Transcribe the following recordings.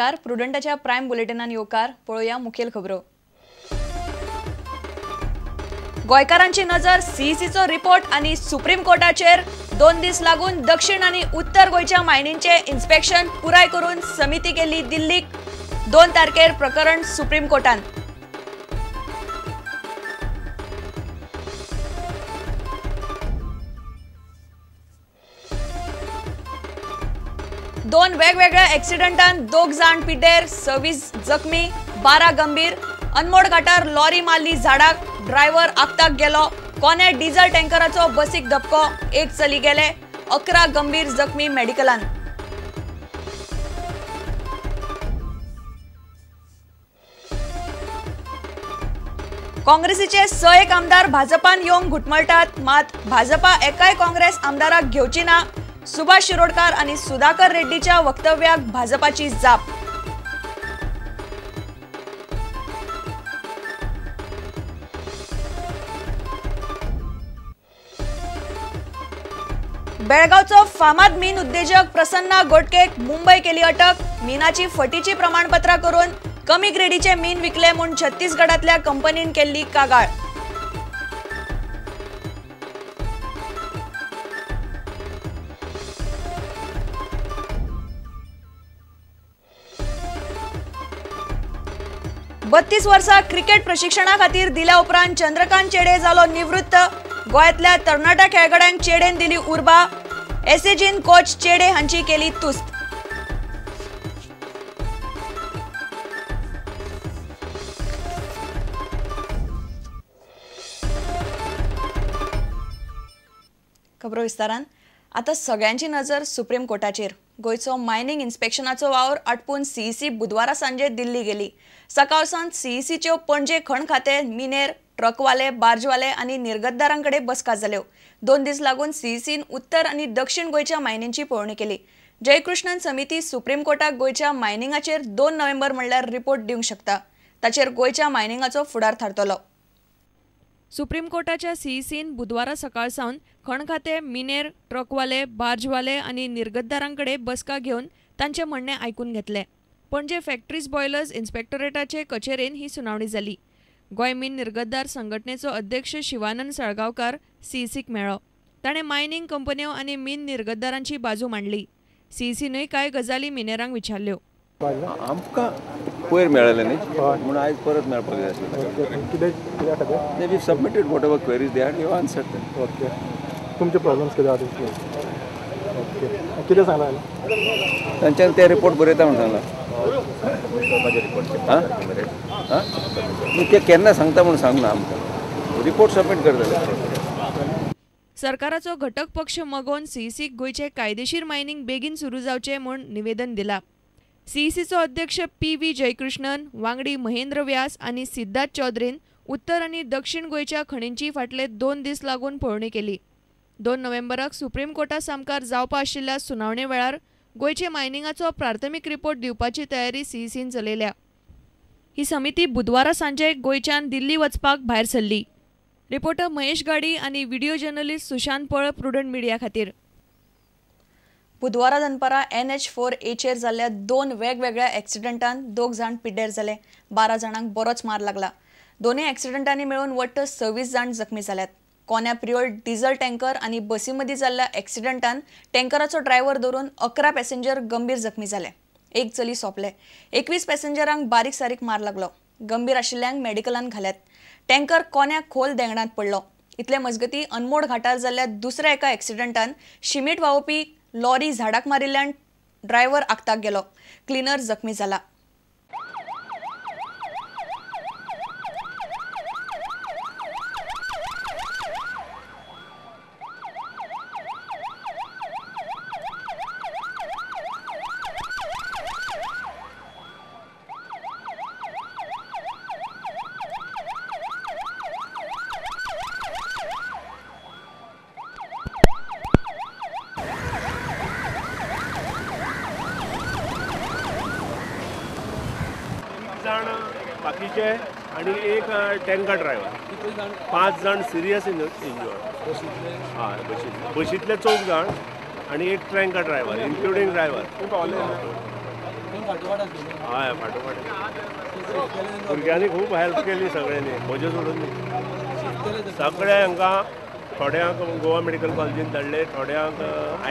नमस्कार, प्रुडंटाच्या प्रायम बुलेटिनान येवकार. पळोवया मुखेल खबरो. गोंयकारांची नजर सीईसीचो रिपोर्ट आनी सुप्रीम कोर्टाचेर. 2 दीस लागून दक्षिण आनी उत्तर गोंयच्या मायनींचे इन्स्पेक्शन पुराय करून समिती गेली दिल्लीक. 2 तारखेर प्रकरण सुप्रीम कोर्टान. दोन वेगवेगळ्या एक्सिडेंटान 2 जाण पिड्डेर, 26 जखमी, 12 गंभीर. अनमोड घाटार लॉरी मारली झाडाक, ड्रायव्हर आगताक गेलो. कोणे डिझल टँकराचो बसीक धपको, 1 चली गेले, 11 गंभीर जखमी मेडिकलान. काँग्रेसीचे 6 आमदार भाजपान येवंक घुटमळटात, मात भाजपा एकाय काँग्रेस आमदाराक घेवची ना. सुभाष शिरोडकर आणि सुधाकर रेड्डीच्या वक्तव्याक भाजपाची जाप. बेळगावचो फामाद मीन उद्देजक प्रसन्ना गोटकेक मुंबय केली अटक. मीनाची फटीची प्रमाणपत्रां करून कमी ग्रेडीचे मीन विकले म्हूण छत्तीसगडातल्या कंपनीन केल्ली कागाळ. बत्तीस वर्सां क्रिकेट प्रशिक्षणा खातीर दिल्या उपरांत चंद्रकांत चेडे जालो निवृत्त. गोंयांतल्या तरणाट्या खेळगड्यांक चेडेन दिली उर्बा. एसएजीन कोच चेडे हांची केली तुस्त. खबरो विस्तारान. आता सगळ्यांची नजर सुप्रीम कोर्टाचेर. गोंयचो मायनिंग इन्स्पेक्शनाचो वावर आटपून सीईसी बुधवारा सांजे दिल्ली गेली. सकाळ सावन सीईसीच्यो पणजे खण खाते, मिनेर, ट्रकवाले, बार्जवाले आनी निर्गतदारांकडे बसका जाल्यो. 2 दीस लागून सीईसीन उत्तर आनी दक्षिण गोंयच्या मायनींची पळोवणी केली. जयकृष्णन समिती सुप्रीम कोर्टाक गोंयच्या मायनिंगाचेर 2 नोव्हेंबर म्हणल्यार रिपोर्ट दिवंक शकता. ताचेर गोंयच्या मायनिंगाचो फुडार थारतलो. सुप्रीम कोर्टाच्या सीईसीन बुधवारा सकाळ सावन खण खाते, मिनेर, ट्रकवाले, बार्जवाले आनी निर्गतदारांकडे बसका घेवन तांचे म्हणणें आयकून घेतले. पणजे फॅक्टरीज बॉयलर्स इन्स्पेक्टोरेटाचे कचेरेन ही सुनावणी जाली. गोंय मीन निर्गतदार संघटनेचो अध्यक्ष शिवानंद साळगांवकार सीईसीक मेळ्ळो. ताणें मायनिंग कंपन्यो आनी मीन निर्गतदारांची बाजू मांडली. सीईसीनूय कांय गजाली मिनेरांक विचारल्यो. आमकां पयर मेळ्ळें न्ही म्हणून आयज परत मेळपाक जाय आसलें. We submitted whatever queries they had, you answered them. Okay, तुमचे प्रॉब्लम्स कितें आसा? ओके, कितें सांगलां तांच्यान? ते रिपोर्ट बरयता म्हूण सांगलां. आं, ते केन्ना सांगता म्हूण सांगना आमकां. रिपोर्ट सबमीट करतले. सरकाराचो घटक पक्ष मगोन सीईसीक गोंयचें कायदेशीर मायनिंग बेगीन सुरू जावचें म्हूण निवेदन दिलां. सीईसीचो अध्यक्ष पी.व्ही. जयकृष्णन, वांगडी महेंद्र व्यास आनी सिद्धार्थ चौधरीन उत्तर आनी दक्षिण गोंयच्या खणींची फाटले 2 दीस लागून पळोवणी केली. 2 नोव्हेंबराक सुप्रीम कोर्टा सामकार जावपा आशिल्ल्या सुनावणे वेळार गोंयचे मायनिंगाचो प्राथमीक रिपोर्ट दिवपाची तयारी सीईसीन चलयल्या. ही समिती बुधवारा सांजे गोंयच्यान दिल्ली वचपाक भायर सरली. रिपोर्टर महेश गाडी आनी व्हिडिओ जर्नलिस्ट सुशांत पळ, प्रुडंट मिडिया खातीर. बुधवारा दनपारा NH4A चेर जाल्ल्या 2 वेगवेगळ्या एक्सिडेंटान 2 जाण पिड्डेर जाले, 12 जाणांक बरोच मार लागला. दोनूय एक्सिडेंटांनी मेळून वट्ट 26 जाण जखमी जाल्यात. कोन्या प्रियोळ डिझल टँकर आनी बसी मदीं जाल्ल्या एक्सिडेंटान टँकराचो ड्रायव्हर धरून 11 पॅसेंजर गंभीर जखमी जाले. 1 चली सोंपले. 21 पॅसेंजरांक बारीक सारीक मार लागलो. गंभीर आशिल्ल्यांक मेडिकलान घाल्यात. टँकर कोन्या खोल देंगणांत पडलो. इतले मजगती अनमोड घाटार जाल्ल्या दुसऱ्या एका एक्सिडेंटान शिमीट व्हांवपी लॉरी झाडाक मारिल्ल्यान ड्रायव्हर आगताक गेलो. क्लिनर जखमी जाला. बाकीचे आणि 1 टँकर ड्रायव्हर, 5 जाण सिरियस इंजर्ड. हय, बशींतले 4 जाण आणि 1 टँकर ड्रायव्हर इन्क्लुडींग ड्रायव्हर. हय, फाटोफाट भुरग्यांनी खूब हेल्प केली सगळ्यांनी, म्हज्यो सोडून सगळे हांकां. थोड्यांक गोवा मेडिकल कॉलेजीन धाडले, थोड्यांक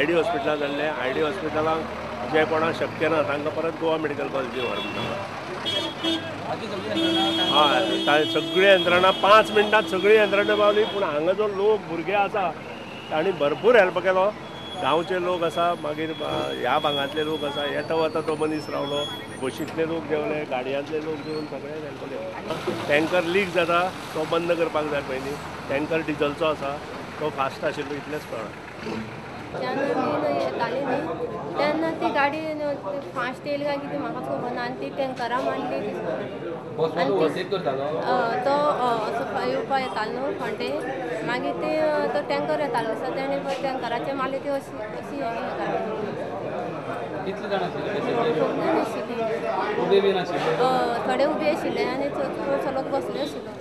I D हॉस्पिटलान धाडले. I D हॉस्पिटलांक जे कोणाक शक्य ना तांकां परत गोवा मेडिकल कॉलेजीन व्हर म्हणटा. हय, सगळी यंत्रणा 5 मिनटांत सगळी यंत्रणा पावली. पूण हांगा जो लोक भुरगे आसा तांणी भरपूर हेल्प केलो. गांवचे लोक आसा, मागीर ह्या भागांतले लोक आसा, येता वता तो मनीस रावलो, बशींतले लोक देंवले, गाडयांतले लोक देंवन सगळे हेल्प केले. टँकर लीक जाता तो बंद करपाक जाय पयलीं. टँकर डिजलचो आसा, तो फास्ट आशिल्लो इतलेंच कळ्ळां. जेन्ना आमी येताली न्ही तेन्ना ती गाडी फास्ट येयली काय कितें म्हाका खबर ना, आनी ती टँकरां मारली. आनी तो असो येवपा येतालो न्हू फांटे, मागीर ते तो टँकर येतालो आसा तेणें टँकराचेर मारली ती अशी अशी गाडी. खूब जाण आशिल्ली, थोडे उबे आशिल्ले आनी चडसो लोक बसले आशिल्लो.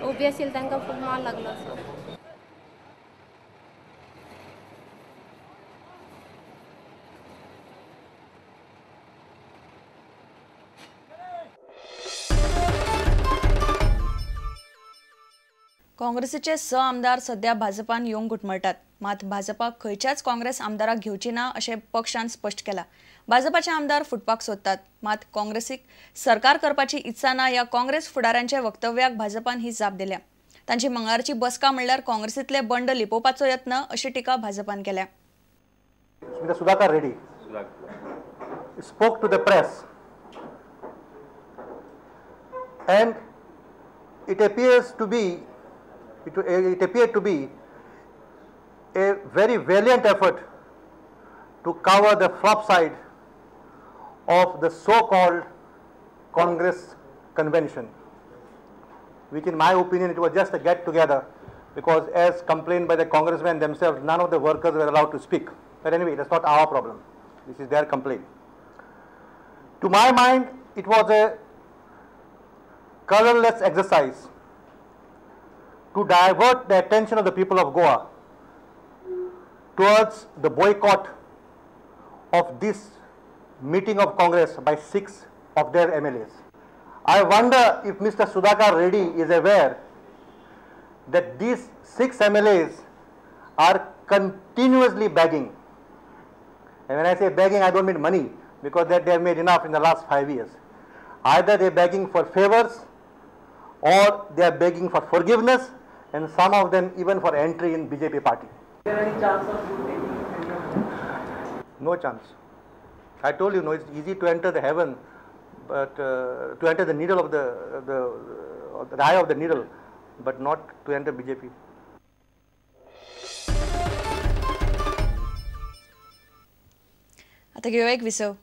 उबे आशिल्ले तांकां खूब मार लागलो असो. काँग्रेसीचे 6 आमदार सध्या भाजपान येवंक घुटमळटात. मात भाजपा खंयच्याच काँग्रेस आमदाराक घेवची ना अशें पक्षान स्पश्ट केलां. भाजपाचे आमदार फुटपाक सोदतात, मात काँग्रेसीक सरकार करपाची इत्सा ना ह्या काँग्रेस फुडाऱ्यांच्या वक्तव्याक भाजपान ही जाप दिल्या. तांची मंगळारची बसका म्हणल्यार काँग्रेसींतले बंड लिपोवपाचो यत्न अशी टिका भाजपान केल्या. Mr. Sudhakar Reddy spoke to the press and it appears to be it appeared to be a very valiant effort to cover the flop side of the so-called Congress convention, which in my opinion it was just a get-together, because as complained by the congressmen themselves, none of the workers were allowed to speak. But anyway, that's not our problem. This is their complaint. To my mind, it was a colorless exercise to divert the attention of the people of Goa towards the boycott of this meeting of Congress by 6 of their MLAs. I wonder if Mr. Sudhakar Reddy is aware that these 6 MLAs are continuously begging. And when I say begging, I don't mean money, because that they have made enough in the last 5 years. Either they are begging for favors, or they are begging for forgiveness, and some of them even for entry in BJP party. Is there any chance of you taking any of them? No chance. I told you, no, it's easy to enter the heaven, but to enter the needle of the eye of the needle, but not to enter BJP. आता घेऊया एक विसव.